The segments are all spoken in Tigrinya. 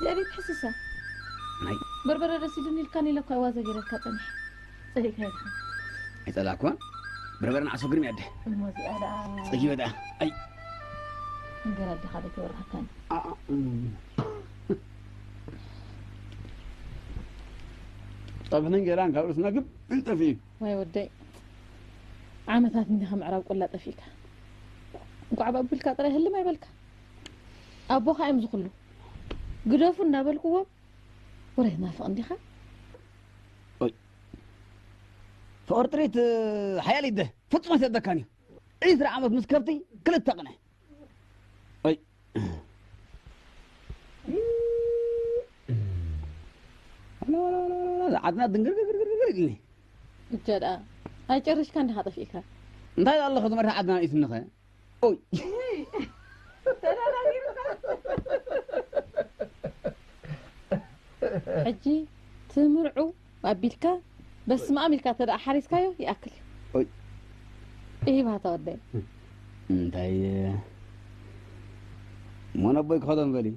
ደቤት ሕስሳ ናይ በርበረ ደስ ኢሉኒ ኢልካ ኒለ እኳ ዋዘ ገይረልካ ጸኒሐ። ጸሊእካ ኢኻ። ኣይጸላእኩዋን። በርበረ ንዓሶ ግርም ያደ። እሞ እዚኣ ደኣ ጸጊበ ደኣ። ኣይ። እንገራ ኣዴኻ ዶ ተበርሃካኒ? ጸብሕን እንገራን ካብ ርእስና ግብ ጠፊኡ። ወይ ወደይ፣ ዓመታት እንዲኻ ምዕራብ ቆላ ጠፊእካ። እንቋዕ ብኣቢልካ ጥራይ ህልም ኣይበልካ። ኣቦኻ እዮም ዝኹሉ። ግደፉ እናበልክዎም፣ ወረ ናፍቕ እንዲኻ? ኦይ። ፍቕሪ ጥሪት ሓያል ይደ። ፍጹም ኣይሰደካን እዩ። ዒስራ ዓመት ምስ ከብቲ ክልተ ቅነ። ኦይ። ዓድና ድንግርግርግርግር ኢልኒ። እጀ ደኣ፣ ኣይጨርሽካ እንዲኻ ጠፊእካ። እንታይ ኣለኹ ትምህርቲ ዓድና ኢትንኸ? ኦይ። ሕጂ ትምርዑ ኣቢልካ በስመ ኣብ ኢልካ ተደኣ ሓሪስካዮ ይኣክል እዩ። ኦይ። እሂ ባህታ ወደይ። እንታይ፣ እሞ ነቦይ ክኸዶ ንበሊ።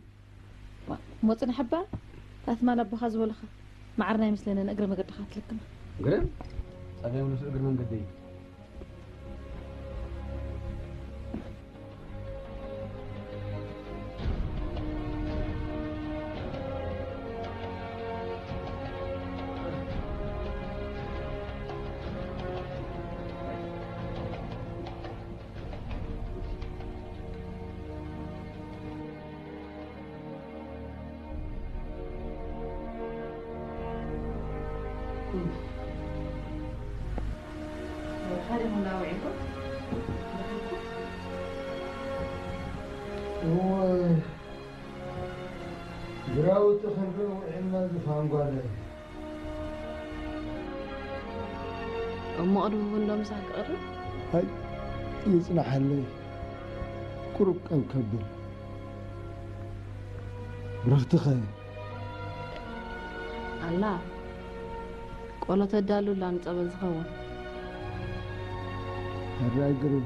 ዋ፣ እሞ ጽናሕ እባ፣ ታትማን ኣቦኻ ዝበሉኻ ማዕርና ኣይመስለንን እግረ መገድኻ ትልክማ። ግርም፣ ጸገም ንሱ እግሪ መንገደይ። እወ፣ ግራውቲ ክንርኢ ውዒልና ዝፋን ጓለይ። እሞ ቅድሚ ቡን ዶ ምሳሕ ክቕርብ? ኣይ፣ ይጽናሓለይ። ቁሩብ ቀብ ከብል። ብርኽትኸ? ኣላ፣ ቆሎ ተዳሉላ ንጸበል ዝኸውን። ሕራይ ግርም።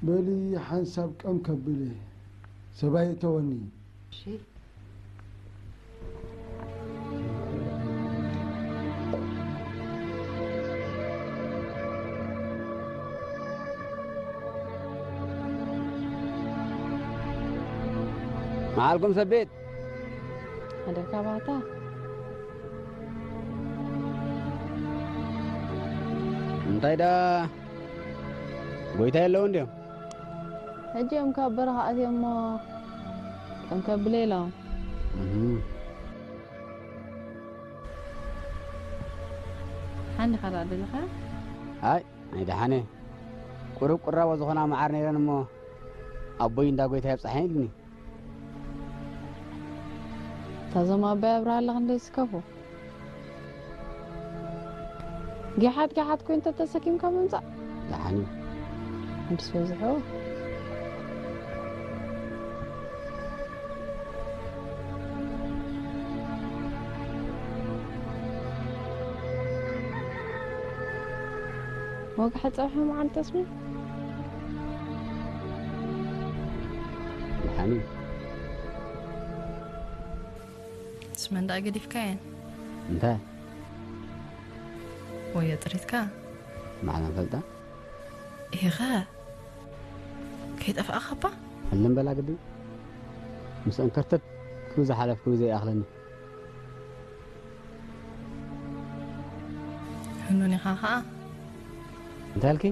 በሊ ሓንሳብ ቀም ከብል፣ ሰብኣይ እተወኒ። እሺ። መዓልኩም ሰብ ቤት። ሓደ ካባታ። እንታይ ደኣ ጎይታ የለውን ድዮም? ሕጂ እዮም ካብ በረኻ ኣትዮም እሞ ከም ከብለ ኢሎም። እህ። ሓንዲ ኻልኣ ደለኻ? ኣይ፣ ኣይደሓነ። ቁሩብ ቁራቦ ዝኾና መዓር ነይረን እሞ ኣቦይ እንዳ ጎይታ የብጽሓ ኢልኒ። እታ ዞም ኣባይ ኣብርሃ ኣለኽ እንደ ይስከፉ። ጊሓት ጊሓት ኮይኑ ተተሰኪምካ ምምጻእ። ደሓን እዩ። እንድስ በዝሑ። ወግሐ ጸብሒ መዓልቲ ተስሚ። ደሓን እዩ። ስመን ደኣ ገዲፍካየን። እንታይ? ወዮ ጥሪትካ? ባዕላ ፈልጣ? ኢኸ? ከይጠፍኣኻባ? ሕልም በላ ግዲ። ምስአን ከርተት ክብል ዝሓለፍኩ ዘይኣኽለኒ። ህኑን ኢኻ ኸኣ? እንታይ ኢልኪ?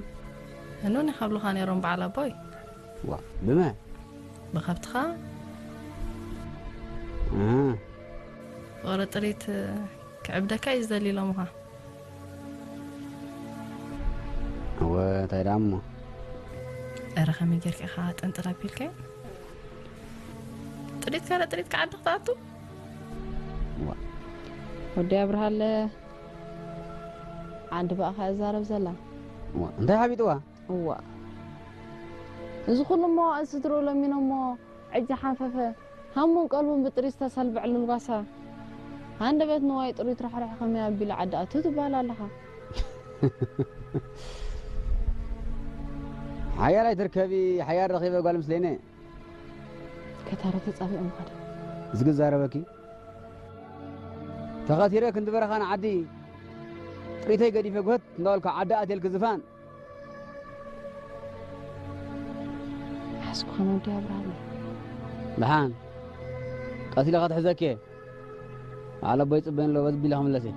ህኑን ኢኻ ብሉኻ ነይሮም በዓል ኣቦይ። ዋ፣ ብመ? ብኸብትኻ? እ። ፍቕሪ ጥሪት ክዕብደካ እዩ ዝደሊ ኢሎምኻ። እወ፣ እንታይ ደኣ እሞ? እረ ከመይ ጌርካ ኢኻ ጥንጥን ኣቢልካዮ? ጥሪት ካለ ጥሪት ክዓዲ ክትኣቱ? ዋ። ወዲ ኣብርሃለ ዓንዲ ብኣኻ እዛረብ ዘላ። ዋ፣ እንታይ ሓቢጥዋ? እዋ። እዚ ኩሉ መዋእል ስድርኡ ለሚኖሞ ዕጂ ሓንፈፈ፣ ሃሙን ቀልቡን ብጥሪት ዝተሰልበዐሉ ልባሳ። ሃንደበት ንዋይ ጥሪት ራሕራሕ ከመይ ኣቢሉ ዓዲ ኣቱ ትበሃል ኣለኻ። ሓያል ኣይትርከቢ፣ ሓያል ረኺበ ጓል ምስለይነ። ከታረ ተጻቢኦም ኸደ። ዝግዛረበኪ ተኸቲረ ክንዲ በረኻ ንዓዲ ጥሪተይ ገዲፈ ጉህት እንዳበልኩ ዓዲ ኣትየልኪ ዝፋን። ሓስኩ ኸነ ወዲ ኣብርሃም። ደሓን ቀቲለ ኸትሕዘኪ እየ። በዓል ኣቦይ ይጽበየኒ ኣሎ፣ በዚ ቢለ ክምለስ እየ።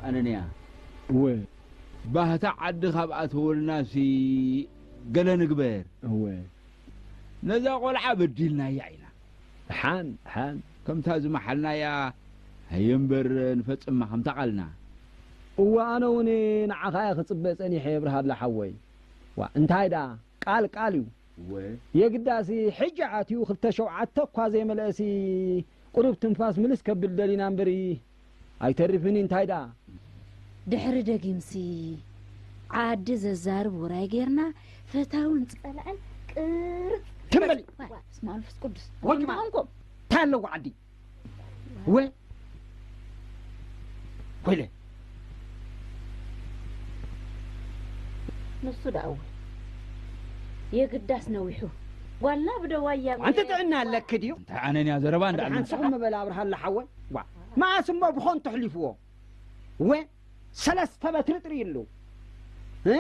ኣነንያ እወ። ባህታ ዓዲ ካብ ኣተወልናሲ ገለ ንግበር። እወ። ነዛ ቆልዓ በዲልናያ ኢና። ደሓን፣ ደሓን። ከምታ ዝመሓልናያ፣ ሃየ እምበር ንፈጽማ ከምታ ቃልና። እወ፣ ኣነ እውን ንዓኻ እየ ክጽበ ጸኒሐ፣ የብርሃላ ሓወይ። ዋ፣ እንታይ ደኣ፣ ቃል ቃል እዩ። እወ። የግዳሲ፣ ሕጂ ኣትዩ ክልተ ሸውዓተ እኳ ዘይመልአሲ፣ ቁሩብ ትንፋስ ምልስ ከብል ደሊና እምበሪ፣ ኣይተርፍን እዩ፣ እንታይ ደኣ? ድሕሪ ደጊምሲ ዓዲ ዘዛርብ ውራይ ጌርና፣ ፈታውን ጸላእን ቅርጽ ትም በሊ። ዋይ፣ በስመ ኣብ መንፈስ ቅዱስ። ወይ ማ-፣ እንታይ ኣለዎ ዓዲ? ወ-፣ ወይለ። ንሱ ደኣ እወ። የግዳስ ነዊሑ። ጓልና ብደዋያ ኣንቲ ጥዕና ኣለኪ ድዩ? እንታይ ኣነንያ ዘረባ እንዳኣሉ። ሓንስኹም ምበል ኣብርሃላ ሓወይ። ዋ፣ መዓስ እሞ ብኾንቱ ኣሕሊፍዎ? ወ-፣ ሰለስተ በትሪ ጥርይ ኣለዉ። እ?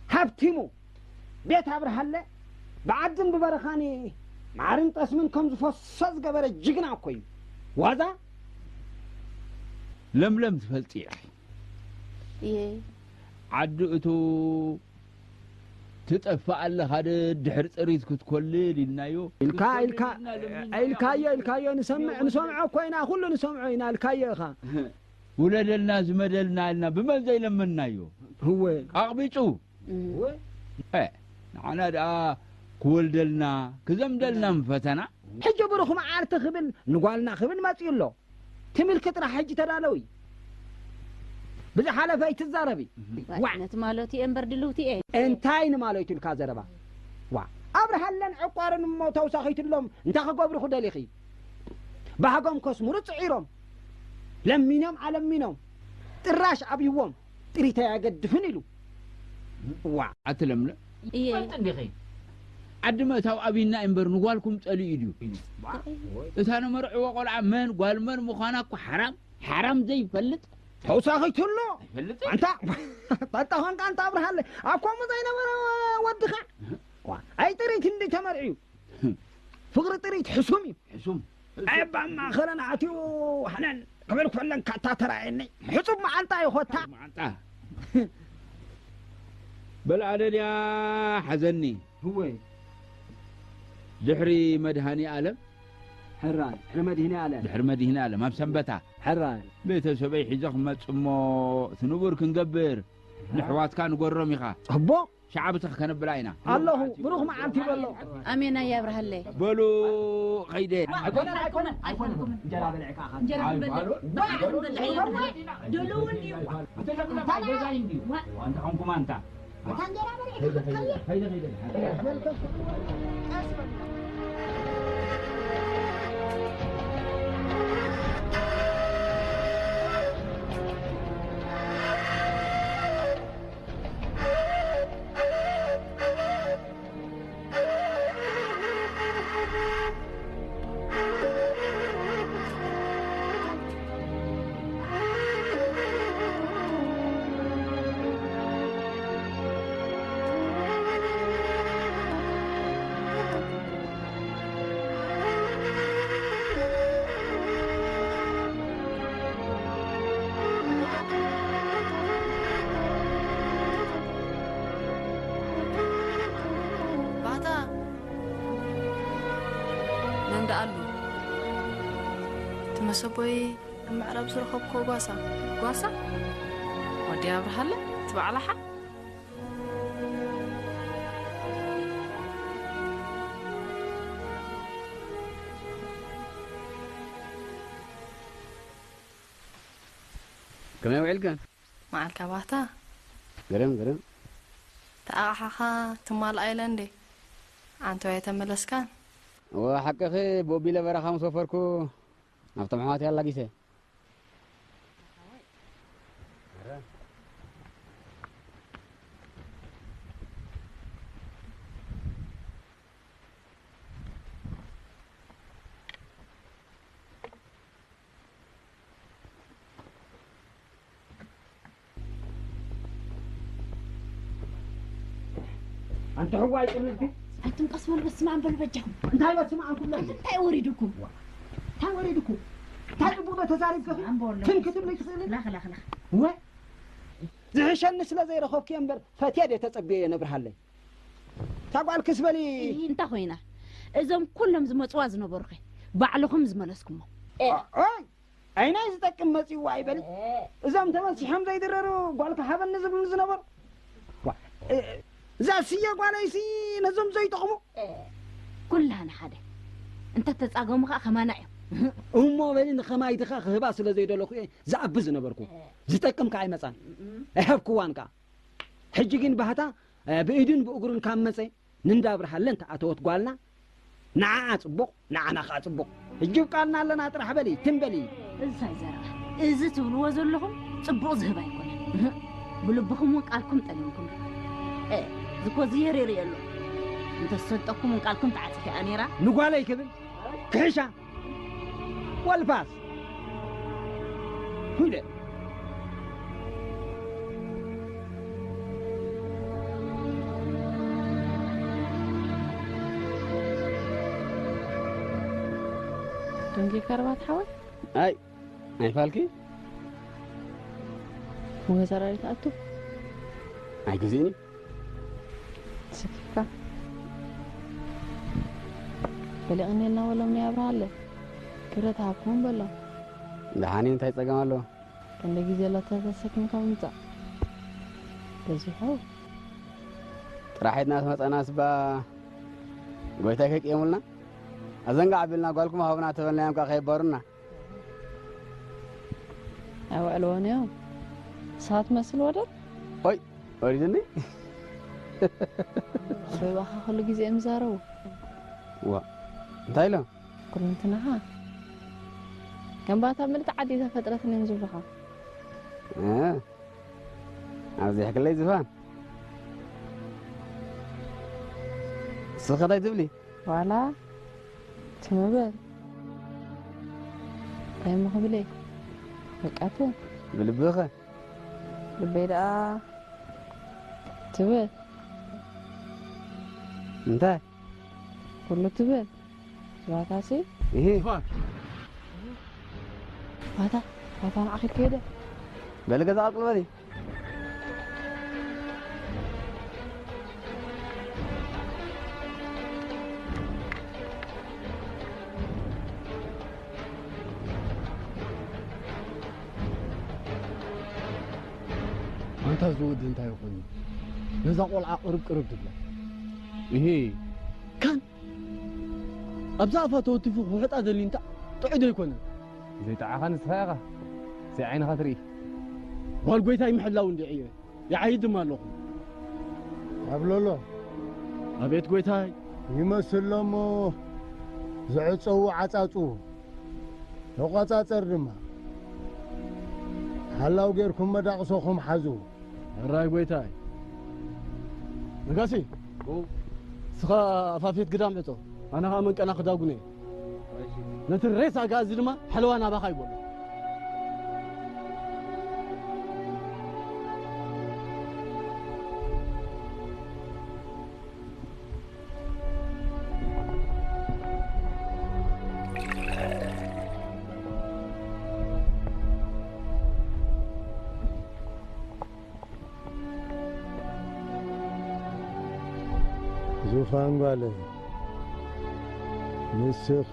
ሃብቲሙ፣ ቤት ኣብርሃለ፣ ብዓድን ብበረኻን ማዕርን ጠስምን ከም ዝፈሶ ዝገበረ ጅግና እኮ እዩ። ዋዛ? ለምለም ትፈልጢ ኢኺ። እየ። ዓዲ እቱ ትጠፍእ ኣለኻ ድ-፣ ድሕሪ ጥሪት ክትኮልል ኢልናዮ። ኢልካ፣ ክትኮልል ኢልካ፣ ኢልና ለሚንና ኢልካዮ፣ ኢልካዮ፣ ንሰምዕ፣ ንሰምዖ እኮ ኢና፣ ኩሉ ንሰምዖ ኢና፣ ኢልካዮ ኢኻ። ውለደልና፣ ዝመደልና ኢልና ብመን ዘይለመንናዮ? እወ። ኣቕቢጹ። እም። እወ። እ፣ ንዓና ደኣ ክወልደልና፣ ክዘምደልና ምፈተና። ሕጂ ብሩኽ መዓልቲ ክብል፣ ንጓልና ክብል መጺኡ ኣሎ። ትምልኪ ጥራሕ ሕጂ ተዳለዊ። ብዝሓለፈ ኣይትዛረቢ። ዋዕ። ነቲ ማለቱ እየ እምበር ድልውቲ እየ። እንታይ ንማለቱ ኢልካ ዘረባ? ዋዕ። ኣብርሃለን ዕቋርን እሞ ተውሳኺትሎም እንታይ ክገብሩኹ ደሊኺ? ባህጎም ከስምሩ ጽዒሮም። ለሚኖም ኣለሚኖም። ጥራሽ ኣብይዎም። ጥሪተይ ኣገድፍን ኢሉ። ዋዕ። ኣቲ ለምለም። እየ። ትፈልጢ እንዲኺ? ዓዲ ምእታው ኣብይና እምበር ንጓልኩም ጸሊኡ ድዩ? እታ ንመርዕዎ ቆልዓ መን ጓል መን ምዃና እኮ ሓራም፣ ሓራም ዘይፈልጥ ተውሳኺቱ ኣሎ። ኣይፈልጥን። ኣንታ ኣንታ ኾንካ ኣንታ ኣብርሃለ ኣብ ከምኡ ዘይነበረ ወድኻ። ዋ፣ ኣይ ጥሪት እንዲ ተመርዕዩ። ፍቕሪ ጥሪት ሕሱም እዩ። ሕሱም። ኣይ ኣብ ማእኸለን ኣትዩ ሃነን ክብል ኮለንካ እታ ተራእየኒ። ሕጹብ መዓንጣ እዩ ኾታ። መዓንጣ። በል ኣደልያ ሓዘኒ። ህወይ። ድሕሪ መድሃኒ ኣለም። ሕራይ፣ ድሕሪ መድህኒ ኣለም። ድሕሪ መድህኒ ኣለም፣ ኣብ ሰንበታ። ሕራይ። ቤተሰበይ ሒዘ ክመጽእ እሞ እቲ ንቡር ክንገብር፣ ንሕዋትካ ንገሮም ኢኻ። ጽቡቕ። ሸዓብ ትኽ ከነብላ ኢና። ኣለኹ፣ ብሩኽ መዓልቲ ይበሎ። ኣሜን፣ ኣያብርሃለይ። በሉ፣ ኸይደ። ኣይኮነን፣ ኣይኮነን፣ ኣይኮነን። እንጀራ በልዕካ፣ እንጀራ ክንበልዕ። ባዕሉ ክንበልዕ እያ። ደለዎ እንድዩ። እንተ ሸክላ ገዛይ እንድዩ። ዋ። ኣንታ ኾንኩም ኣንታ። ኣሉ እቲ መሰቦይ ኣብ ምዕራብ ዝረኸብክዎ ጓሳ። ጓሳ? ወዲ ኣብርሃለ እቲ በዓል ኣሓ? ከመይ ውዒልካ? መዓልካ ባታ። ግርም፣ ግርም። ተኣቕሓኻ ትማል ኣይለ እንዴ? ኣንተ ኣይተመለስካን? እወ፣ ሓቅኺ፣ ቦቢለ በረኻ ምስ ወፈርኩ ናብቶም ኣሕዋተይ ኣላጊሰ። ኣንቲ ሕዋይ ቅርብቲ። ኣንቱም ቀስ በሉ፣ በስመ ኣብ በሉ በጃኹም። እንታይ በስመ ኣብ ኩሎም? ኣንቱም እንታይ ወሪዱኩም? እንታይ ወሪዱኩም? እንታይ ጽቡቕ ዶ ተዛሪብከ? በስመ ኣብ በሉ። ትም ክትብሊ ትኽእሊ? ላኽ፣ ላኽ፣ ላኽ። ወ-፣ ዝሕሸኒ ስለ ዘይረኸብኩ እየ እምበር፣ ፈትየ ድየ ተጸብየ ነብርሃለይ። እታ ጓል ክስ በሊ። እይ፣ እንታይ ኮይና? እዞም ኩሎም ዝመጽዋ ዝነበሩኸ ባዕልኹም ዝመለስኩሞ። ኦይ! ኣይናይ ዝጠቅም መጺእዎ ኣይበል። እዞም ተበሲሖም ዘይድረሩ ጓልካ ሃበኒ ዝብሉ ዝነበሩ። ዋ፣ እ፣ እዛ ስየ ጓለይሲ ነዞም ዘይጠቕሙ። ኩላህና ሓደ እንተተጻገሙ ኸኣ ከማና እዮም። እሞ በሊ ንኸማይ ድኻ ክህባ ስለ ዘይደለኹ እየ ዝኣቢ ዝነበርኩ። ዝጠቅም ከኣ ኣይመጻን። ኣይሃብክዋን ከኣ። ሕጂ ግን ባህታ፣ እ፣ ብኢዱን ብእግሩን ካብ መጸ፣ ንእንዳ ኣብርሃለን ተኣተወት ጓልና፣ ንዓኣ ጽቡቕ፣ ንዓና ከኣ ጽቡቕ። ሕጂ ኣብ ቃልና ኣለና ጥራሕ በሊ፣ ትም በሊ። እንታይ ዘረባ? እዚ ትብልዎ ዘለኹም ጽቡቕ ዝህብ ኣይኮነን። እህ፣ ብልብኹም እውን ቃልኩም ጠሊምኩም። እ፣ ዝኮ ዝየር የርእዮ ኣሎ። እንተዝሰልጠኩም እውን ቃልኩም ተዓጺፈ እያ ነይራ። ንጓለይ ክብል ክሕሻ። ወልፋስ። ሁይደ። ደንጊ ከርባት ሓወይ? ኣይ፣ ኣይፋልኪ? ወገዛ ራዲት ኣቱ? ኣይግዜኒ። ስኪፍካ። በሊቕኒ ኢልና በሎም፣ ናይ ኣብርሃ ኣለ። ክብረት ሃብኩም በሎም። ደሓን እዩ፣ እንታይ ጸገም ኣለዎ? ክንደይ ግዜ ኣሎ ተተሰኪምካ ምምጻእ? በዚሑ። ጥራሕ ኢድና ዝመጻናስ ባ ጎይታይ ከይቅየሙልና? ኣዘንጋዕ ኣቢልና ጓልኩም ሃቡና ተበልናዮም ከኣ ከየባሩና። ኣውዕልዎ ነዮም። ንስኻ ትመስል ወደር? ኦይ፣ ወሪድኒ? ኣበይ ባኻ ኩሉ ግዜ እዮም ዝዛረቡ? ዋ፣ እንታይ ኢሎም? ኩልንትናኻ። ከም ባታ ምልቲ ዓዲ ተፈጥረትን እዮም ዝብሉኻ። እ፣ ኣብዚሕክለይ ዝፋን። ንስኺ እንታይ ትብሊ? ዋላ ትምበል። እንታይ እሞ ክብል እየ? በቃ ትም። ብልብኸ? ልበይ ደኣ ትብል። እንታይ? ኩሉ ትብል። ዝባታሲ? እሂ። ዝፋን። ባታ፣ ባታ ንዓኺ ከይደ። በሊ ገዛ ቀልቅል በሊ። ኣንታ እዚ ወዲ እንታይ ኮይኑ? ነዛ ቆልዓ ቅርብ ቅርብ ትብላ። እሂ። ካን ኣብዛ ኣፋ ተወቲፉ ክውሕጣ ደሊ እንታ ጥዑይ ዶ ኣይኮነን? ዘይጠዓኻ ንስኻ ኢኻ። ሰይ ዓይንኻ ትርኢ። ጓል ጎይታይ ምሕላው እንዲዕ እየ። ይዓይድ ድማ ኣለኹ። ኣብሎሎ። ኣቤት ጎይታይ። ይመስሎ እሞ ዝዕጸዉ ዓጻጹ። ተቖጻጸር ድማ። ሓላው ጌርኩም መዳቕሶኹም ሓዙ። ሕራይ ጎይታይ። ነጋሲ። ኦ። ንስኻ ኣፋፌት ግዳም ዕጾ። ኣነ ኸኣ መንቀና ክዳጉነ እየ። ነቲ ሬሳ ኣጋዚ ድማ ሓለዋ ናባኻ ይበሎ። ዙፋን ጓለይ፣ ንስኺ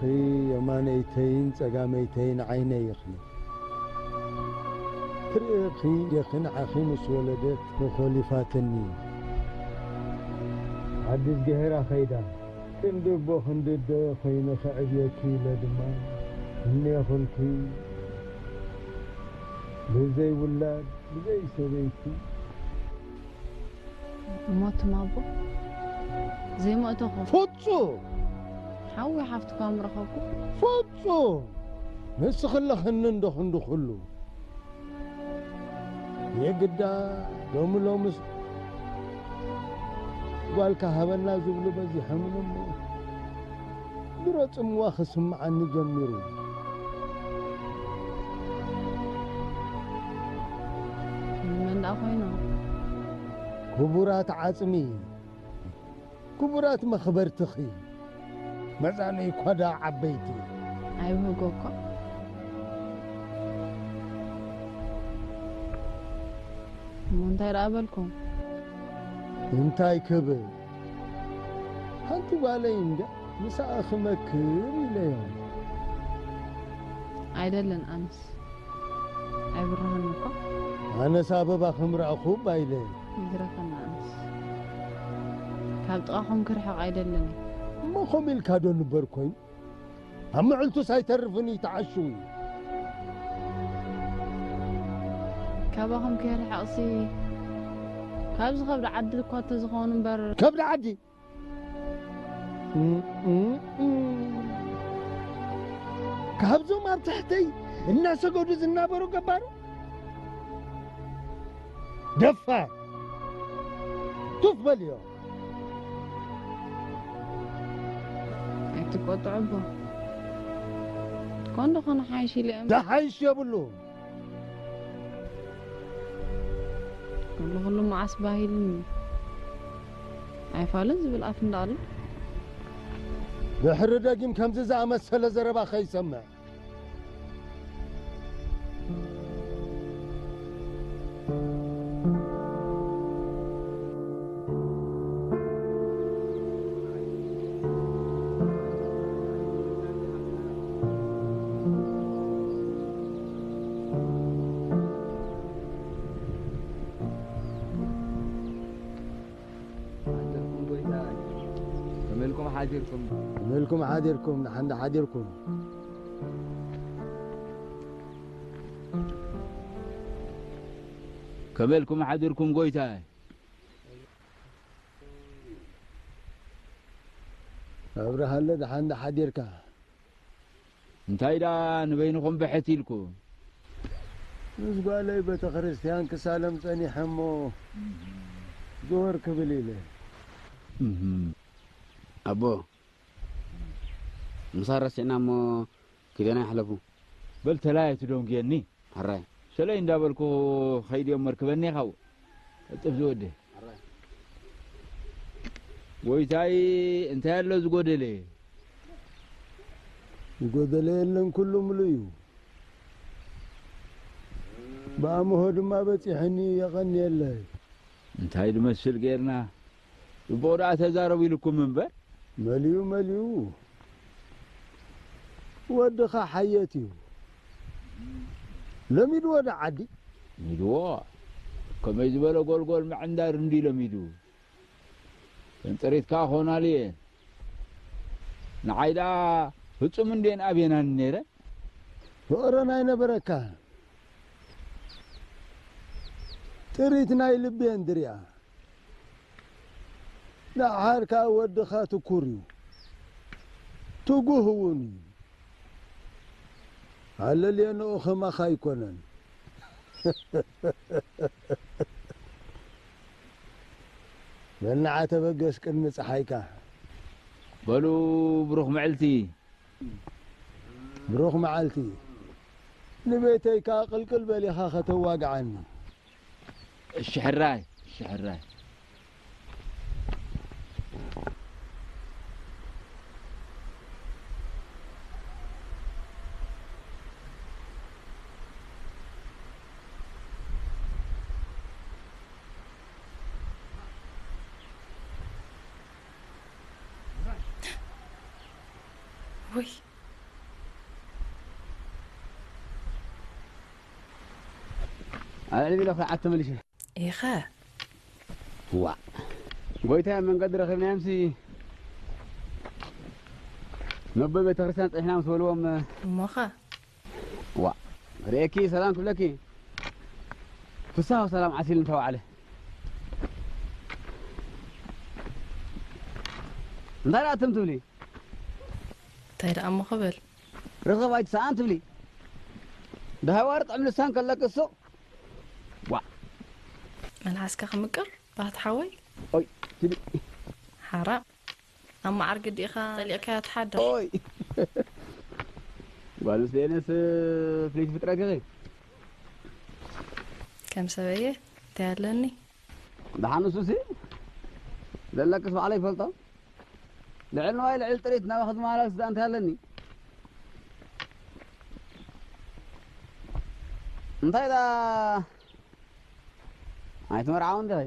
የማነይተይን ጸጋመይተይን ዓይነይ ኢኺ። ትርእኺ ዲኺ ንዓኺ ምስ ወለደት ተኾሊፋትኒ። ዓዲ ዝገሄራ ኸይዳ። ክንዲ ኣቦ ክንዲ ኣደ ኮይነ ከዕብየኪ ኢለ ድማ እኔኹልኪ። ብዘይ ውላድ፣ ብዘይ ሰበይቲ። ሞትም ኣቦ ዘይመእተኹ ፍጹም! ሓዊ ሓፍትካ ምረኸብኩ። ፍጹም! ንስኺ ኣለኽኒ እንዶ ክንዲ ኩሉ። የግዳ ሎሚ ሎምስ ጓልካ ሃበና ዝብሉ በዚሖምን እሞ ድሮ ጽምዋ ክስምዓኒ ጀሚሩ። መን ደኣ ኮይኖም? ክቡራት ዓጽሚ፣ ክቡራት መኽበርትኺ፣ መዛነይ ኳዳ ዓበይቲ። ኣይብህጎ እኮ። እሞ እንታይ ደኣ በልኩም? እንታይ ክብል? ሓንቲ ጓለይ እንደ ምሳኣ ክመክር ኢለዮም። ኣይደልን ኣነስ ኣይብርሃን እኮ። ኣነስ ኣበባ ከም ረኣኹ ባይለ። ይትረፈና ኣነስ ካብ ጥቓኹም ክርሕቕ ኣይደልን። እሞ ከምኡ ኢልካ ዶ ንበር ኮይኑ? ኣብ ምዕልቱስ ኣይተርፍን እዩ ተዓሽው እዩ። ካባኹም ከይርሕቕሲ ካብዚ ከብዲ ዓዲ እኳ ተዝኸውን እምበር። ከብዲ ዓዲ? እም፣ እም፣ እም። ካብዞም ኣብ ትሕተይ እናሰገዱ ዝናበሩ ገባሩ? ደፋር! ቱፍ በልዮ። ኣይትቆጥዑ ኣቦ። ኮን ዶ ኾነ ሓይሽ ኢለ እም። ዝሓይሽ የብሉ። ኩሉ ኩሉ መዓስ ባሂልን ኣይፋልን ዝብል ኣፍ እንዳኣሉ። ድሕሪ ደጊም ከምዚ ዝኣመሰለ ዘረባ ከይሰምዕ። ሓደርኩም ጎይታይ። ከመልኩም ሓዲርኩም? ከመልኩም ሓዲርኩም? ንሓንዳ ሓዲርኩም? ከመልኩም ሓዲርኩም ጎይታይ? ኣብርሃለ ደሓንዳ ሓዲርካ? እንታይ ደኣ ንበይንኹም ብሕት ኢልኩም? ምስ ጓለይ ቤተክርስትያን ክሳለም ጸኒሐ እሞ ዞር ክብል ኢለ። እህም። ኣቦ፣ ምሳ ረሲዕና እሞ ኪደና ይሕለፉ። በል ተላየ ትደንጉየኒ። ሕራይ። ሸለይ እንዳበልኩ ኸይድ እዮም መርክበኒ ካብኡ። ቀልጥፍ ዝወደ። ጎይታይ እንታይ ኣሎ ዝጎደለ? ዝጎደለ የለን፣ ኩሉ ምሉእ እዩ። ብኣምሆ ድማ በጺሐኒ፣ የቐንየለይ። እንታይ ድመስል ጌርና? ጽቡቕ ደኣ ተዛረቡ ኢልኩም እምበር። መሊኡ መሊኡ ወድኻ ሓየት እዩ። ለሚድዎ ዶ ዓዲ? ሚድዎ ከመይ ዝበለ ጎልጎል ምዕንዳር እንዲ ለሚዱ። ተንጥሪትካ ኾናሉ እየን። ንዓይ ደኣ ፍጹም እንዴን ኣቤናን ነይረ። ፍቕረን ኣይነበረካ። ጥሪት ናይ ልቢ እየን ድሪኣ። ደሓር ከኣ ወድኻ ትኩር እዩ። ትጉህ እውን እዩ። ኣለልየንኦ ከማኻ ኣይኮነን። በል ንዓ ተበገስ ቅድሚ ጸሓይካ። በሉ ብሩኽ መዕልቲ። ብሩኽ መዓልቲ። ንቤተይ ከኣ ቅልቅል በል ኢኻ ከተዋግዓኒ። እሺ ሕራይ፣ እሺ ሕራይ። ኣልዕሊ ቢለ ክዓ ተመሊሸ። ኢኸ? ዋ። ጎይታይ ኣብ መንገዲ ረኺብናዮምሲ፣ ነቦይ ቤተክርስትያን ጸኒሕና ምስ በልዎም፣ እሞኸ? ዋ። ርእየኪ ሰላም ክብለኪ፣ ፍስሃ ሰላም ዓሲሉ እንተባዕለ። እንታይ ደኣ ትም ትብሊ? እንታይ ደኣ እሞ ክብል? ርኸብ ኣይትሰኣን ትብሊ። ደሃይ ዋርጥ ዕምልሳን ከለኪ ሱቕ። ዋ። መልሓስካ ክምቅር፣ ባህቲ ሓወይ። ኦይ፣ ትብሊ። ሓራ። ኣብ መዓር ግዲኻ ጠሊቕካያ ትሓድር። ኦይ። ጓል ምስለየነስ ፍልይቲ ፍጥረት ኢኺ። ከም ሰበየ እንታይ ኣለኒ? ደሓን ንሱሲ ዘለክስ ባዕለይ ይፈልጦ። ልዕል ንዋይ ልዕል ጥሪት ናባኺ ዝመላለስ ደኣ እንታይ ኣለኒ? እንታይ ደኣ ኣይትመርዓውን ዲኺ?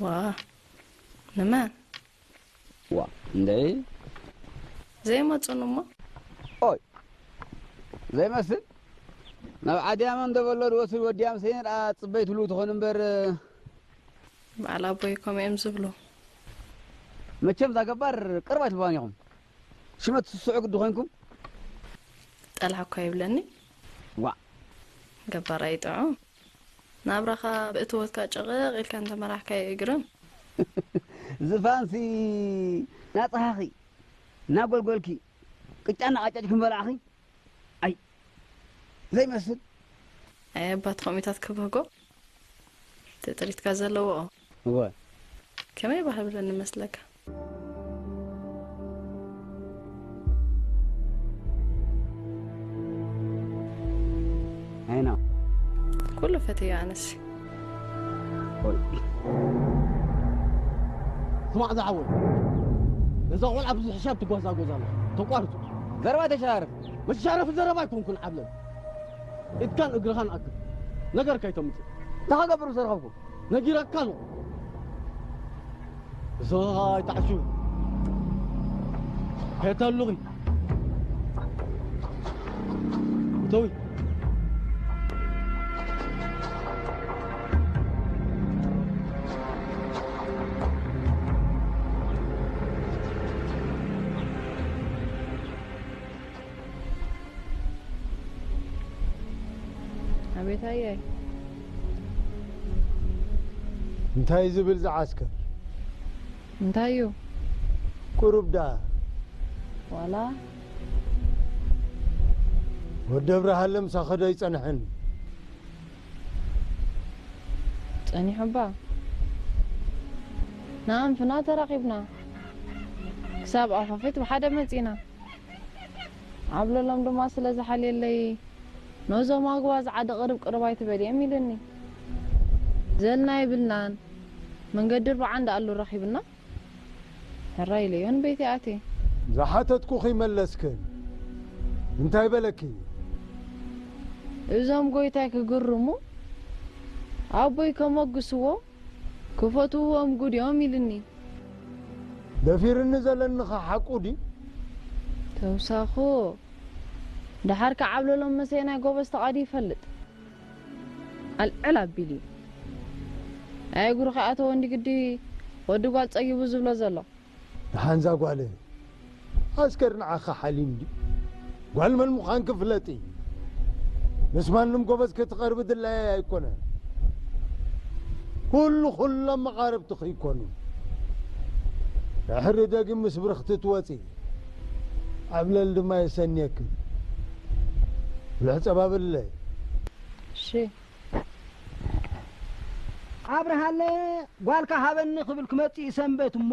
ዋ፣ ንመን? ዋ፣ እንድዒ። ዘይመጹን እሞ? ኦይ፣ ዘይመስል? ናብ ዓድያመ እንዶ በሎ ድወስድ ወድያም ሰይነ ደኣ ጽበይ ትብሉ ትኾኑ እምበር። በዓል ኣቦይ ከምኡ እዮም ዝብሉ። መቸም እዛ ገባር ቅርብ ኣይትብልዋን ኢኹም። ሽመት ስስዑ ግዲ ኮይንኩም። ጠላዕ እኳ ይብለኒ። ዋ። ገባር ኣይጥዑም። ናብራኻ ብእትወትካ ጭቕቕ ኢልካ እንተመራሕካዮ እግርም። ዝፋንሲ ናጽሃኺ፣ ናጎልጎልኪ፣ ቅጫ እናቓጨጭ ክንበላዕኺ። ኣይ፣ ዘይመስል። ኣይ፣ ኣባት ኾሚታት ክብህጎ። እቲ ጥሪትካ ዘለዎ። እወ። ከመይ ባህል ብለኒ መስለካ? ኣይና። ኩሉ ፈትዮ ኣነሲ። ኦይ። ስማዕ ዝሓወይ፣ ነዛ ቆልዓ ብዙሕ ሕሻብ ትጓዛጎዝ ኣላ። ተቋርጹ። ዘረባ ተሸራርፍ። መሸራረፊ ዘረባ ኣይኮንኩን ዓብለል። ኢድካን እግርኻን ኣክብ። ነገር ከይተምጽእ። እንታይ ክገብር ምስ ረኸብኩ? ነጊረካ ኣለኹ። እዞ ኣይትዓሹ። ከየተሉኺ። እተዊ። ኣቤት ኣያይ። እንታይ ዝብል ዝዓስከር? እንታይ እዩ? ቁሩብ ደኣ። ዋላ? ወዲ ኣብርሃለ ምሳ ከዶ ይጸንሐኒ። ጸኒሑ እባ። ንኣንፍና ተራኺብና። ክሳብ ኣፋፌት ብሓደ መጺና። ዓብለሎም ድማ ስለ ዝሓልየለይ፣ ነዞም ኣግባ ዝዓዲ ቅርብ ቅርብ ኣይትበልዮም ኢሉኒ። ዘልና የብልናን። መንገዲ ኣርብዓ እንዳ ኣሉ ረኺብና። ሕራይ ኢለዮን ቤት ኣትየ። ዝሓተትኩኺ መለስክን። እንታይ በለኪ? እዞም ጎይታይ ክግርሙ፣ ኣቦይ ከመጉስዎ፣ ክፈትውዎም ጉድዮም ኢልኒ። ደፊርኒ ዘለኒ ኸ ሓቁ ድዩ? ተውሳኹ፣ ደሓር ከዓብለሎም መሰየናይ ጎበዝ ተቓዲ ይፈልጥ። ኣልዕል ኣቢሉ እዩ። ኣይ እግሩ ከይኣተወ እንዲ ግዲ ወዲ ጓል ጸጊቡ ዝብሎ ዘሎ። ደሓንዛ ጓለ፣ ኣስከር ንዓኻ ሓልዩ እንዲ። ጓል መን ምዃንኪ ፍለጢ። ምስ ማንም ጎበዝ ክትቐርቢ ድላየይ ኣይኮነን። ኩሉ ኩሎም መቓርብትኺ ይኮኑ። ድሕሪ ደግም ምስ ብርኽቲ ትወጺ። ዓብለል ድማ የሰንየኪ። ብልሕ ጸባብለ። እሺ። ኣብርሃለ ጓልካ ሃበኒ ክብል ክመጽእ ሰንበት እሞ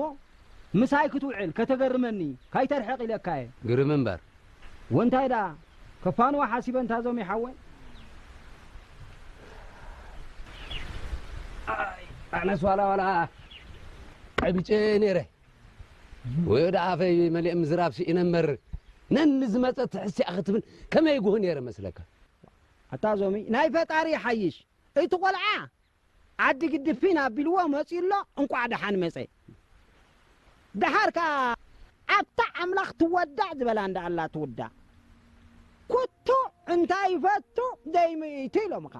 ምሳይ ክትውዕል ከተገርመኒ ካይተርሕቕ ኢለካየ። ግርም እምበር። ወንታይ ደኣ ከፋንዋ ሓሲበ እንታ ዞም ይሓወይ። ኣይ፣ ኣነስ ዋላ ዋላ ቀቢጨ ነይረ። ወይ ወደ ኣፈይ መሊእ ምዝራብ ስኢነ እምበር ነኒ ዝመጸት ሕስያ ክትብል ከመይ ጉህ ነይረ መስለካ? ኣታ ዞሚ ናይ ፈጣሪ ይሓይሽ። እቲ ቆልዓ ዓዲ ግድፊን ኣቢልዎ መጺኡ ኣሎ፣ እንቋዕ ደሓን መጸ። ደሓር ከኣ ኣታ ኣምላኽ ትወዳእ ዝበላ እንዳ ኣላ ትውዳእ። ኩቱ እንታይ ይፈቱ ዘይምእቱ ኢሎምኻ።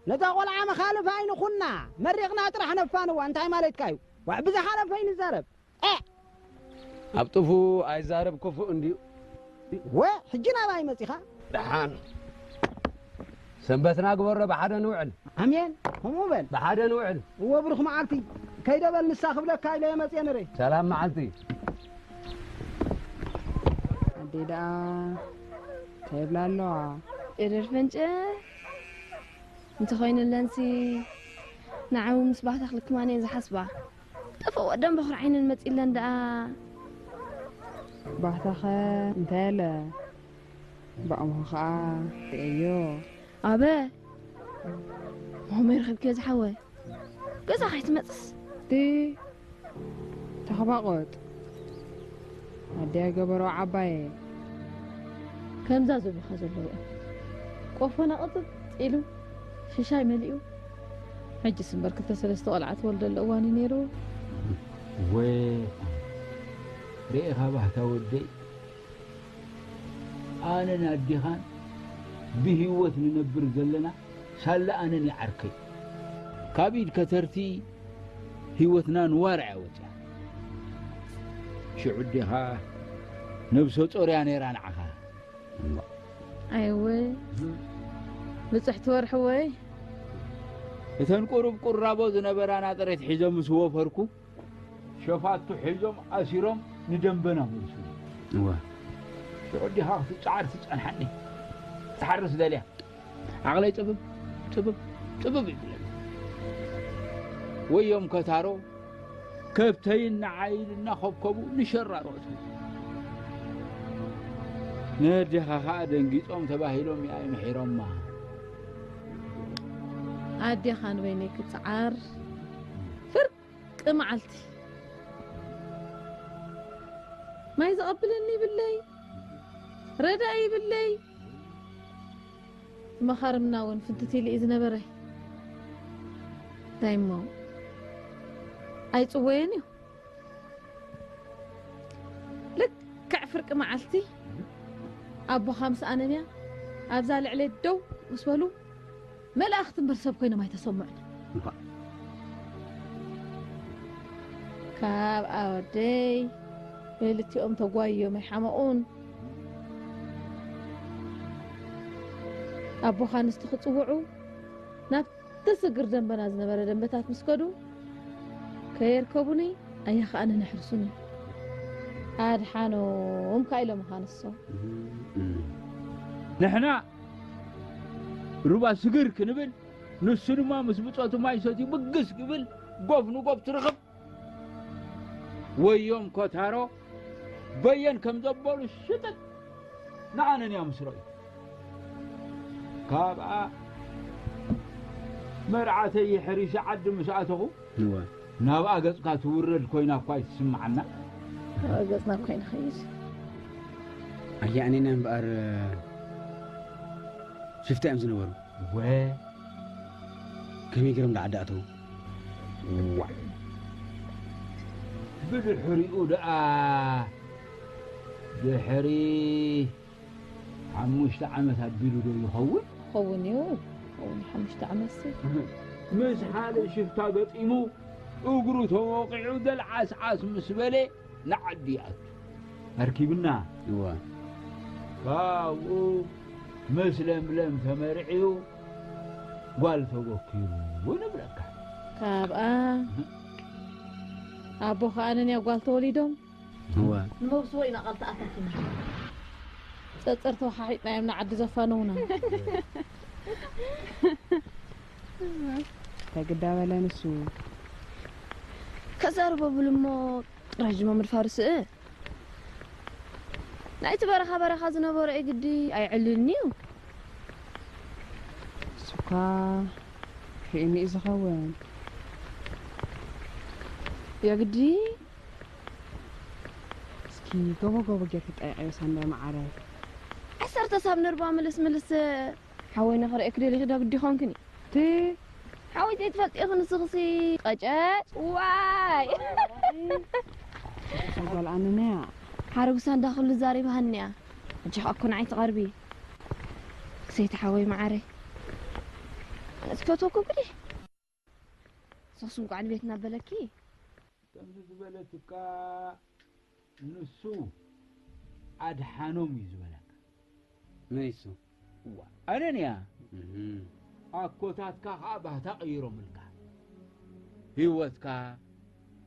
ነታ ቆልዓ መኻልፍ ኣይንኹና፣ መሪቕና ጥራሕ ነፋንዋ። እንታይ ማለትካ እዩ? ዋዕ ብዝሓለፈ ይንዛረብ። ኤ! ኣብ ጥፉእ ኣይዛረብ ክፉእ እንድዩ። ወ፣ ሕጂ ናባይ መጺኻ? ደሓን። ሰንበትና ግበሮ፣ ብሓደ ንውዕል። ኣሜን። ከምኡ በል። ብሓደ ንውዕል። እወ፣ ብሩኽ መዓልቲ። ከይደ በል፣ ንሳ ክብለካ ኢለ እየ መጽየ ነረ። ሰላም መዓልቲ። ኣደይ ደኣ እንታይ ይብላ ኣለዋ? ኤደር ፈንጨ እንተኾይኑለንሲ ንዓው ምስ ባህታ ክልክማን እየን ዝሓስባ። ጠፈኦ ደም በኹር ዓይነን መጺለን ደኣ። ባህታኸ እንታይ ኣለ? ብኣምሆ ኸኣ ርእዮ። ኣበ፣ ሞመይ ረኺብክዮ ዝሓወ? ገዛ ከይትመጽስ? ዲ ተኸባቖጥ። ኣደያ ገበሮ ዓባየ። ከምዛ ዝብሉኻ ዘለዉ እዮም። ቆፎና ቅጥጥ ኢሉ፣ ሽሻይ መሊኡ። ሕጅስ እምበር ክልተ ሰለስተ ቆልዓ ትወልደሉ እዋን እዩ ነይሩ። ወ-፣ ርኤኻ ባህታ ወደይ፣ ኣነን ኣዴኻን ብህይወት ንነብር ዘለና ሳላ ኣነን ይዓርከይ። ካብ ኢድ ከተርቲ ህይወትና ንዋርዕ እያ ወፂኣ። ሽዑ ኣዴኻ ነብሰ ጾር እያ ነይራ ንዓኻ። ኣይወ፣ ብፅሕቲ ወርሒ ወይ። እተን ቁሩብ ቁራቦ ዝነበራና ጥሬት ሒዞ ምስ ወፈርኩ፣ ሸፋቱ ሒዞም ኣሲሮም ንደንበና መልሱኒ። እወ። ሽዑ ኣዴኻ ክትፀዓር ትፀንሓኒ። ክትሓርስ ደልያ። ዓቕለይ ፅብብ፣ ፅብብ፣ ፅብብ ይብለኒ። ወዮም ኮታሮ፣ ከብተይን ንዓይን እናኸብከቡ ንሸራሮ ኣእትዉ። ነዴኻ ኸኣ ደንጊጾም ተባሂሎም እያ ምሒሮማ። ኣዴኻ ንበይነይ ክጽዓር ፍርቂ መዓልቲ። ማይ ዘቐብለኒ ይብለይ፣ ረዳኢ ይብለይ። መኻርምና እውን ፍንትት ኢሉ እዩ ዝነበረ። እንታይ እሞ ኣይጽወዮን እዩ። ልክዕ ፍርቂ መዓልቲ ኣቦኻ ምስ ኣነንያ ኣብዛ ልዕለይ ደው ምስ በሉ፣ መላእኽቲ እምበር ሰብ ኮይኖም ኣይተሰምዑን። እንኳዕ። ካብ ኣወደይ ክልቲኦም ተጓይዮም ኣይሓመቑን። ኣቦኻ ንስቲ ክጽውዑ ናብቲ ስግር ደንበና ዝነበረ ደንበታት ምስ ከዱ፣ ከየርከቡኒ ኣያ ኸኣ ነነሕርሱኒ። ኣድሓኖም ከኣ ኢሎምኻ ንሶም። ንሕና ሩባ ስግር ክንብል፣ ንሱ ድማ ምስ ብጾቱ ማይ ሰትዩ ብግስ ክብል፣ ጎፍ ንጎፍ ትርኽብ። ወዮም ኮታሮ በየን ከም ዘበሉ ሽጥጥ ንኣነን እያ ምስ ረእዩ። ካብኣ መርዓተይ የሕሪሰ ዓዲ ምስ ኣተኹ፣ እወ። ናብኣ ገጽካ ትውረድ ኮይና እኳ ኣይትስምዓና። ናብኣ ገጽና እኳ ኣይንኸይድ። ኣያእኔና እምበኣር ሽፍታ እዮም ዝነበሩ። ወ ከመይ ገይሮም ደኣ ዓዲ ኣተዉ? ዋዕ። ብድሕሪኡ ደኣ ድሕሪ ሓሙሽተ ዓመት ኣቢሉ ዶ ይኸውን? ይኸውን እዩ። ይኸውን፣ ሓሙሽተ ዓመት ሲ። ምስ ሓደ ሽፍታ ገጢሙ እግሩ ተወቒዑ ደልዓስዓስ ምስ በለ ንዓዲ ይኣቱ። ኣርኪብና። እወ። ካብኡ ምስ ለምለም ተመርዕዩ ጓል ተበኪሩ ንብለካ። ካብኣ ኣቦ ከኣ ነንያ ጓል ተወሊዶም። እወ። ንመብስቦ ኢና ቃል ተኣታቲና። ጸጸር ተወሓሒጥና እዮም ንዓዲ ዘፋነውና። ተግዳ በለ ንሱ። ከዛርቦ ብሉ እሞ ረጅሞ ምድፋር ስእ። ናይቲ በረኻ በረኻ ዝነበሮ እዩ ግዲ ኣይዕልልን'ዩ። እሱካ ርኢኒ እዩ ዝኸውን። የግዲ እስኪ ጎቦ ጎቦ ጌርኪ ጠይቀዮ ሳንዳይ መዓረ። ዓሰርተ ሳብ ንርባ ምልስ ምልስ ሓወይ ንኽርእየኪ ደሊኺ ዶ ግዲ ኾንክኒ? ቲ ሓወይ ዘይትፈልጢ ኢኺ ንስኽሲ ቀጨጭ። ዋይ። እዛ ጓል ኣነነያ ሓረጉሳ እንዳ ኩሉ ዛሪባሃኒ እያ። ሕጂ ኸኣ እኮ ንዓይ ትቐርቢ። ክሰይቲ ሓወይ መዓረይ። ኣነ ትፈትወኩም ግዲ። ንስኽስ እንቋዕ ንቤትና በለኪ። ከምዚ ዝበለትካ ንሱ ኣድሓኖም እዩ ዝበለካ። መን እሱ? እዋ፣ ኣነንያ። እህ። ኣኮታትካ ኸኣ ባህታ ቀይሮምልካ። ህይወትካ፣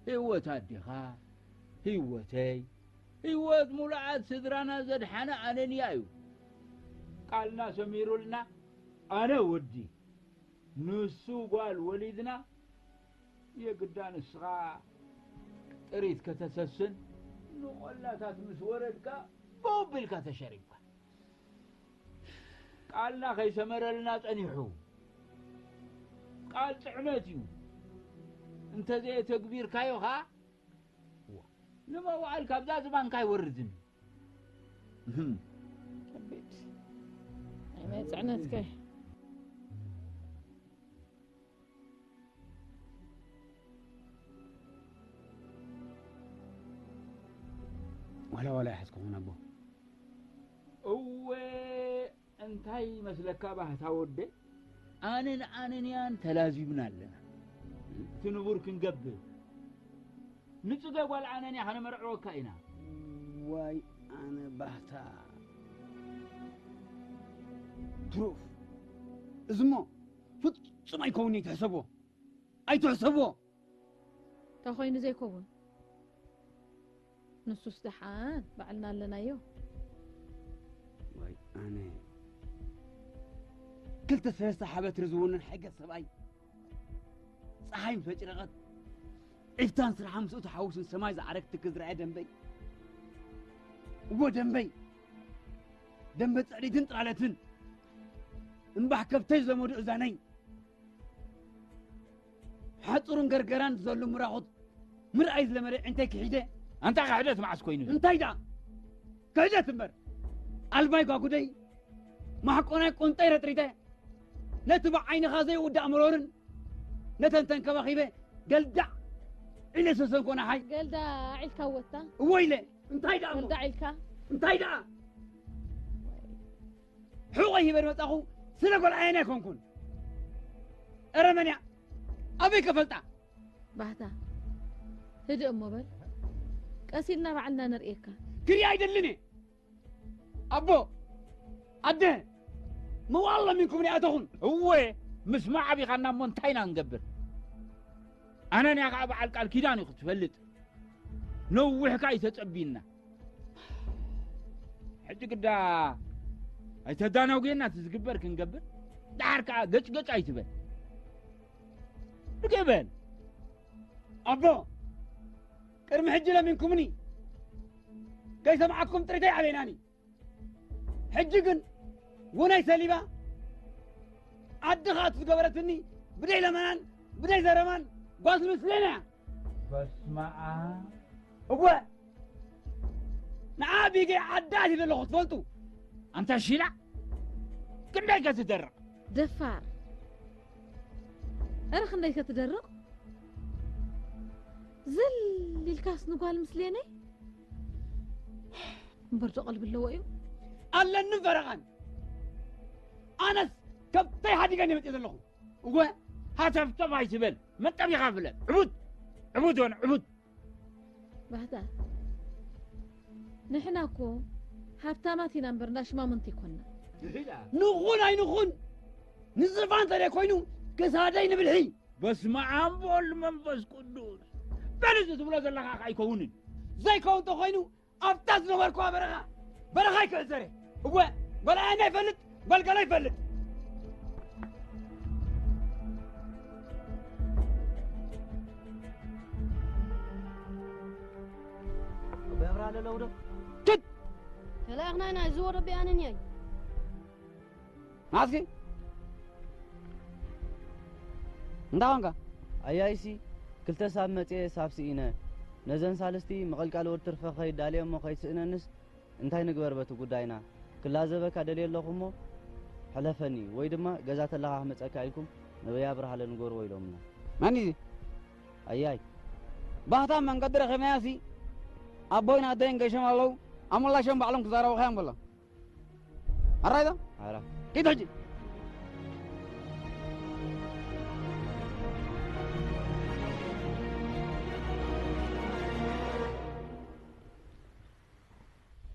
ህይወት ኣዴኻ፣ ህይወተይ፣ ህይወት ሙሉኣት ስድራና ዘድሓነ ኣነንያ እዩ። ቃልና ሰሚሩልና፣ ኣነ ወዲ፣ ንሱ ጓል ወሊድና፣ የግዳ ንስኻ ጥሪት ከተሰስን፣ ንቖላታት ምስ ወረድካ፣ ቦብ ኢልካ ተሸሪብካ። ቃልና ከይሰመረልና ጸኒሑ። ቃል ጥዕመት እዩ። እንተዘየተግቢርካዮ ኸኣ፣ ዋ፣ ንመዋእል ካብዛ ዝባንካ ኣይወርድን። እህም። ከቢድ ናይ ማይ ጽዕነትከ? ዋላ ዋላ ይሓዝኩኹም ኣቦ። እወ፣ እንታይ ይመስለካ ባህታ ወደይ? ኣነን ኣነንያን ተላዚብና ኣለና። እቲ ንቡር ክንገብር። ንጽገ ጓል ኣነንያ ከነመርዕወካ ኢና። ዋይ ኣነ ባህታ። ትሩፍ። እዝሞ ፍጹም ኣይከውን እዩ ትሕሰቦ። ኣይትሕሰቦ። እንታይ ኮይኑ ዘይከውን? ንሱስ ደሓን ባዕልና ኣለናዮ። ወይ ኣነ። ክልተ ሰለስተ ሓበትሪ ዝውንን ሕገ ሰብኣይ። ጸሓይ ምስ ኣጭረቐት፣ ዒፍታን ስርሓ ምስኡ ተሓውስን ሰማይ ዝዓረግ ትኪ ዝረኣየ ደንበይ። እዎ ደንበይ። ደንበ ጽዕዲትን ጥራለትን። እምባሕ ከብተይ ዝለመዱ እዛነይ። ሓጹርን ገርገራን ዝዘሉ ምራኹት ምርኣይ ዝለመደ ዕንተይ ክሒደ። ኣንታ ክሕደት መዓስ ኮይኑ? እንታይ ደኣ? ክሕደት እምበር። ኣልባይ ጓጉደይ፣ ማሕቆናይ ቆንጠይ ረጥሪተ፣ ነቲ ብዓይንኻ ዘይውዳእ መሮርን ነተን ተንከባኺበ ገልዳዕ ኢለ ሰሰንኮ ንሓይ። ገልዳዕ ኢልካ ወታ? እዎ ኢለ። እንታይ ደኣ እሞ? ገልዳዕ ኢልካ? እንታይ ደኣ? ሕቖይ ሂበ ዝመጻኹ ስለ ጓል ኣየን ኣይኮንኩን። እረ መን እያ? ኣበይ ከፈልጣ? ባህታ፣ ህድእ እሞ በል። ቀስ ኢልና ባዕልና ነርእየካ። ክሪኣ ኣይደልን እየ። ኣቦ፣ ኣደ፣ መዋእል ለሚንኩም ሪኣተኹን። እወ፣ ምስማዕ ኣቢኻና እሞ እንታይ ኢና ንገብር? ኣነንያ ኸዓ በዓል ቃል ኪዳን እዩ ክትፈልጥ። ነዊሕካ እዩ ተጸቢና። ሕጂ ግዳ ኣይተዳናጉየና እቲ ዝግበር ክንገብር። ደሓር ከኣ ገጭ ገጭ ኣይትበል። ርግእ በል። ኣቦ፣ ቅድሚ ሕጂ ለሚንኩምኒ። ከይሰምዓኩም ጥሪተይ ኣበይናኒ። ሕጂ ግን ውነይ ሰሊባ ዓዲ ኻት ዝገበረትኒ ብደይ ለመናን ብደይ ዘረባን ጓል ምስሌና እያ። በስመ ኣብ። እወ፣ ንዓ ቢገይ ዓዲ ኣትየ ዘለኹ ትፈልጡ። ኣንታ ሺላ፣ ክንደይ ከ ትደርቕ? ደፋር። እረ ክንደይ ከ ትደርቕ? ዝል ኢልካስ ንጓል ምስሌነይ? እምበር ዶ ቀልቢ ኣለዎ እዩ? ኣለኒ ፈረቓን። ኣነስ ከብተይ ሓዲገን እየ መፅእ ዘለኹ። እወ፣ ሃተፍተፍ ኣይትበል። መጠቢኻ ፍለጥ። ዕቡድ! ዕቡድ ሆነ፣ ዕቡድ! ባህታ፣ ንሕና እኮ ሃብታማት ኢና እምበር እንዳ ሽማምንቲ ኣይኮንና። ንኹን ኣይንኹን፣ ንዝፋን እንተደይ ኮይኑ ክሳደይ ንብልሒ። በስመ ኣብ ወወልድ መንፈስ ቅዱስ። በል እዚ ትብሎ ዘለኻ ከ ኣይከውንን። ዘይከውን ተኾይኑ ኣብታ ዝነበርኩዋ በረኻ፣ በረኻ ይክዕዘረ። እወ፣ ጓል ኣያና ይፈልጥ፣ ጓል ገላ ይፈልጥ። በብራ ኣለለዉ ዶ? ትት! ተላእኽና ኢና፣ እዚ ወረቢ ኣነን እያይ። ማስኪ? እንታይ ኾንካ? ኣያይሲ፣ ክልተ ሳብ መጽየ ሳብ ስኢነ። ነዘን ሳልስቲ ምቕልቃል ወድ ትርፈ ከይዳልየ እሞ ከይስእነንስ እንታይ ንግበር በቲ ጉዳይና? ክላዘበካ ደልየ ኣለኹ እሞ ሕለፈኒ ወይ ድማ ገዛ ተለኻ ክመጸካ ኢልኩም ነበይ ኣብርሃለ ንገርዎ ኢሎምና። መን እዩ? ኣያይ። ባህታ መንገዲ ረኺብናዮሲ ኣቦይን ኣደይን ገሾም ኣለዉ። ኣመላሾም ባዕሎም ክዛረቡኻ እዮም በሎ። ኣራይ ዶ? ኣራ። ኪድ ሕጂ።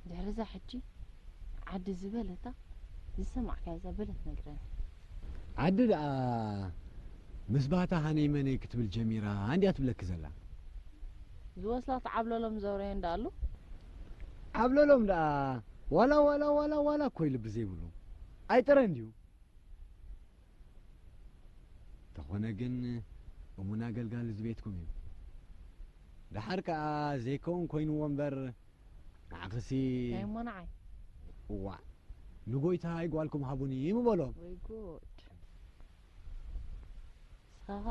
ድሕርዛ ሕጂ ዓዲ ዝበለታ ዝሰማዕካያ እዛ በለት ነግረኒ። ዓዲ ደኣ ምስ ባህታ ሃነይ መነይ ክትብል ጀሚራ እንድያ ትብለኪ ዘላ። ዝወስላ ተዓብለሎም ዘውረየ እንዳ ኣሉ። ዓብለሎም ደኣ ዋላ ዋላ ዋላ ዋላ እኮ ኢሉ ብዘይብሉ ኣይጥረ እንድዩ። ተኾነ ግን እሙን ኣገልጋሊ ዝቤትኩም እዩ። ደሓር ከኣ ዘይከውን ኮይንዎ እምበር ንዓኽሲ ናይ እሞ ንዓይ። እዋእ ንጎይታይ ጓልኩም ሃቡኒ ምበሎም። ወይ ጉድ። ንስኻኸ?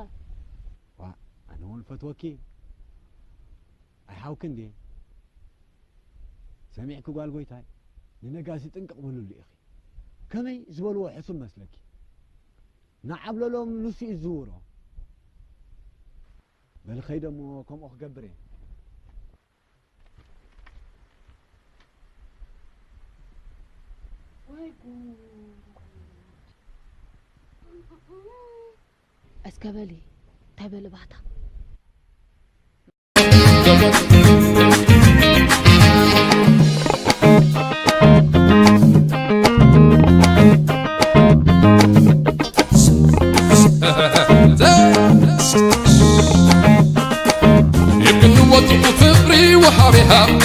ዋእ ኣነ እውን ፈትወኪ ኣይሓውክን ድየ? ሰሚዕኪ ጓል ጎይታይ ንነጋሲ ጥንቅቕ በሉሉ ኢኺ። ከመይ ዝበልዎ ሕሱም መስለኪ? ንዓብለሎም ንሱ እዩ ዝዝውሮ። በሊ ኸይደ እሞ ከምኡ ክገብር እየ። እስከ በሊ እንታይ በሊ ባህታ። ይክንወጡ ፍቅሪ ወሃቢ ሃብቴ